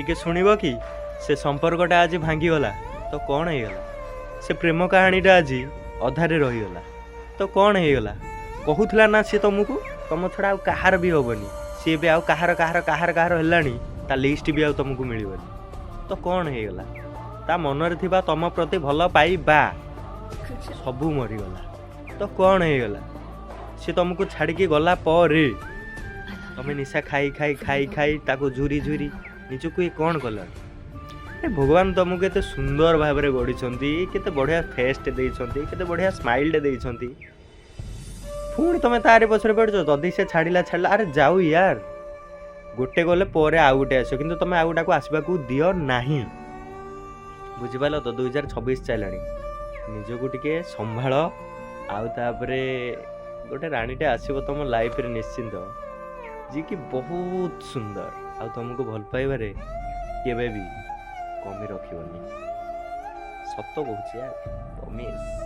ଟିକେ ଶୁଣିବ କି? ସେ ସମ୍ପର୍କଟା ଆଜି ଭାଙ୍ଗିଗଲା ତ କ'ଣ ହେଇଗଲା? ସେ ପ୍ରେମ କାହାଣୀଟା ଆଜି ଅଧାରେ ରହିଗଲା ତ କ'ଣ ହେଇଗଲା? କହୁଥିଲା ନା ସିଏ ତୁମକୁ, ତମ ଛଡ଼ା ଆଉ କାହାର ବି ହେବନି। ସିଏ ଏବେ ଆଉ କାହାର କାହାର କାହାର କାହାର ହେଲାଣି, ତା ଲିଷ୍ଟ ବି ଆଉ ତୁମକୁ ମିଳିବନି। ତ କ'ଣ ହେଇଗଲା? ତା ମନରେ ଥିବା ତମ ପ୍ରତି ଭଲ ପାଇବା ସବୁ ମରିଗଲା ତ କ'ଣ ହେଇଗଲା? ସେ ତୁମକୁ ଛାଡ଼ିକି ଗଲା ପରେ ତମେ ନିଶା ଖାଇ ଖାଇ ଖାଇ ଖାଇ, ତାକୁ ଝୁରି ଝୁରି ନିଜକୁ ଇଏ କ'ଣ କଲଣି? ଏ ଭଗବାନ ତୁମକୁ ଏତେ ସୁନ୍ଦର ଭାବରେ ଗଢ଼ିଛନ୍ତି, କେତେ ବଢ଼ିଆ ଫେସ୍ଟେ ଦେଇଛନ୍ତି, କେତେ ବଢ଼ିଆ ସ୍ମାଇଲ୍ଟେ ଦେଇଛନ୍ତି, ପୁଣି ତମେ ତାରି ପଛରେ ପଡ଼ିଛ। ଯଦି ସେ ଛାଡ଼ିଲା ଛାଡ଼ିଲା, ଆରେ ଯାଉ ୟାର। ଗୋଟେ ଗଲେ ପରେ ଆଉ ଗୋଟେ ଆସିବ, କିନ୍ତୁ ତମେ ଆଉ ଗୋଟାକୁ ଆସିବାକୁ ଦିଅ ନାହିଁ। ବୁଝିପାରିଲ ତ? 2026 ଚାଲିଲାଣି, ନିଜକୁ ଟିକେ ସମ୍ଭାଳ। ଆଉ ତାପରେ ଗୋଟେ ରାଣୀଟେ ଆସିବ ତମ ଲାଇଫରେ ନିଶ୍ଚିନ୍ତ, ଯିଏକି ବହୁତ ସୁନ୍ଦର ଆଉ ତମକୁ ଭଲ ପାଇବାରେ କେବେ ବି କମି ରଖିବନି। ସତ କହୁଛି ୟାର, ପ୍ରମିସ୍।